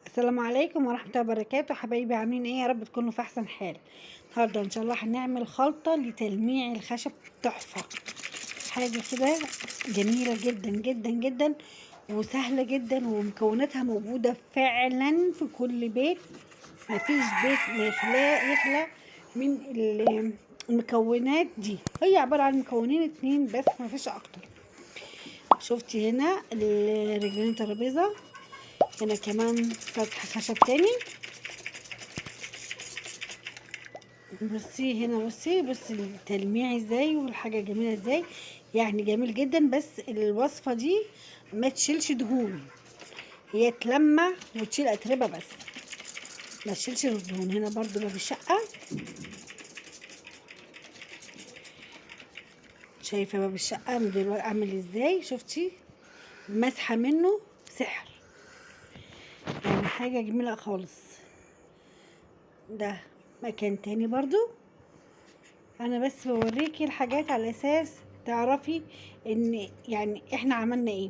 السلام عليكم ورحمة الله وبركاته. حبايبي عاملين ايه؟ يا رب تكونوا في احسن حال. النهارده ان شاء الله هنعمل خلطة لتلميع الخشب تحفة، حاجة كده جميلة جدا جدا جدا وسهلة جدا، ومكوناتها موجودة فعلا في كل بيت. مفيش بيت ما يخلى من المكونات دي. هي عبارة عن مكونين اتنين بس، مفيش اكتر. شفتي هنا الرجلين ترابيزة، هنا كمان سطح خشب تاني. بصي هنا، بصي التلميع ازاي والحاجة جميلة ازاي، يعني جميل جدا. بس الوصفة دي ما تشيلش دهون، هي تلمع وتشيل اتربة بس، ما تشيلش الدهون. هنا برضو باب الشقة، شايفة باب الشقة من دلوقتي عامل ازاي؟ شفتي مسحة منه سحر، يعني حاجة جميلة خالص. ده مكان تاني برضو. انا بس بوريكي الحاجات على اساس تعرفي ان يعني احنا عملنا ايه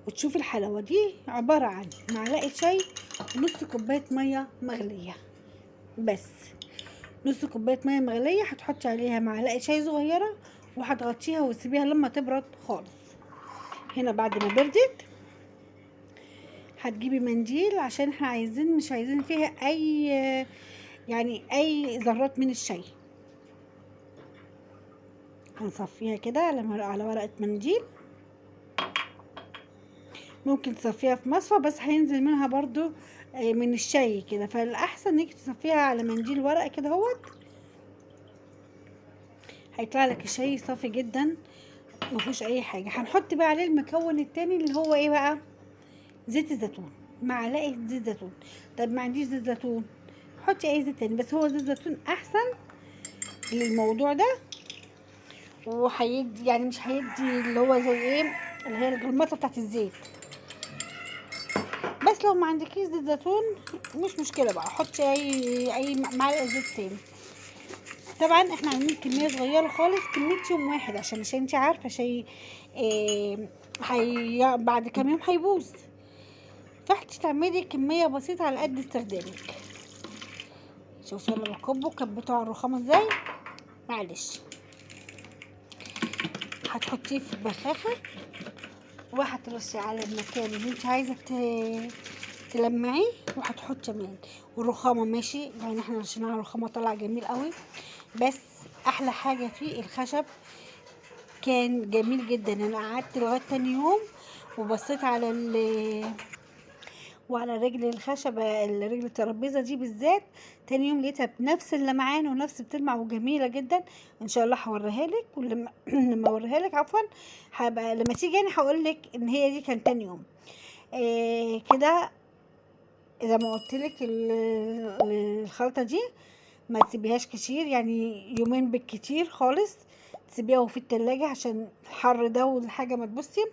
وتشوفي الحلاوة. دي عبارة عن معلقة شاي ونص كوباية مية مغلية بس، نص كوباية مية مغلية هتحطي عليها معلقة شاي صغيرة وهتغطيها وتسيبيها لما تبرد خالص. هنا بعد ما بردت هتجيبي منديل، عشان احنا عايزين مش عايزين فيها اي يعني اي ذرات من الشاي. هنصفيها كده على ورقة منديل. ممكن تصفيها في مصفى بس هينزل منها برضو من الشاي كده، فالاحسن انك تصفيها على منديل ورقة كده اهوت، هيطلع لك الشاي صافي جدا مفيهوش اي حاجة. هنحط بقى عليه المكون التاني اللي هو ايه بقى؟ زيت الزيتون، معلقة زيت زيتون. طب ما عنديش زيت زيتون، حطي اي زيت تاني، بس هو زيت زيتون احسن للموضوع ده، وهيدي يعني مش هيدي اللي هو زي ايه اللي هي الجلمطه بتاعت الزيت. بس لو ما عندكيش زيت زيتون مش مشكلة بقى، حطي اي معلقه زيت تاني. طبعا احنا عاملين كمية صغيرة خالص، كمية يوم واحد، عشان مش انت عارفه شيء إيه بعد كام يوم هيبوظ، فانت تعملي كمية بسيطة على قد استخدامك. شوفوا انا بكبه كبته على الرخامه ازاي. معلش هتحطيه في بخاخه وهترشي على المكان اللي انت عايزه تلمعيه، وهتحطي كمان والرخامه ماشي. يعني احنا رشيناها على الرخامه طلع جميل قوي. بس احلى حاجة فيه الخشب كان جميل جدا. انا قعدت لغاية تاني يوم وبصيت على وعلى رجل الخشبة، رجل الترابيزة دي بالذات، تاني يوم لقيتها بنفس اللمعان ونفس بتلمع وجميلة جدا. ان شاء الله هوريها لك، ولما لما اوريها لك عفوا هبقى لما تيجي يعني هقول لك ان هي دي كان تاني يوم. كده زي ما قلت لك الخلطة دي ما تسيبيهاش كتير، يعني يومين بالكتير خالص تسيبيها في التلاجة عشان الحر ده والحاجة ما تبصي،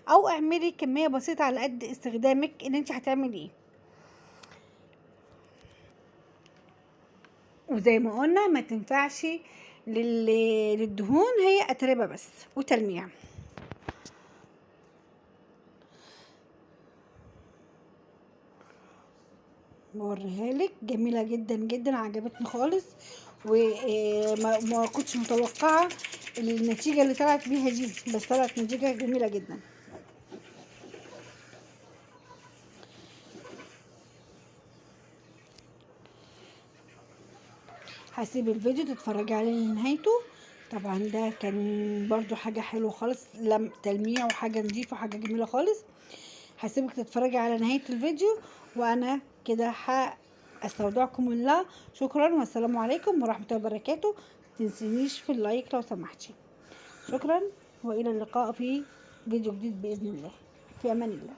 او اعملي كمية بسيطة على قد استخدامك اللي انت هتعملي ايه. وزي ما قلنا ما تنفعش للدهون، هي اتربه بس وتلميع. بوريها لك جميلة جدا جدا، عجبتني خالص، وما كنتش متوقعه النتيجة اللي طلعت بيها دي، بس طلعت نتيجة جميلة جدا. هسيب الفيديو تتفرجي عليه لنهايته. طبعا ده كان برضو حاجة حلوة خالص، تلميع وحاجه نظيفة وحاجه جميلة خالص. هسيبك تتفرجي على نهاية الفيديو، وانا كده هستودعكم الله. شكرا والسلام عليكم ورحمة الله وبركاته. متنسينيش في اللايك لو سمحتي. شكرا والى اللقاء في فيديو جديد باذن الله. في امان الله.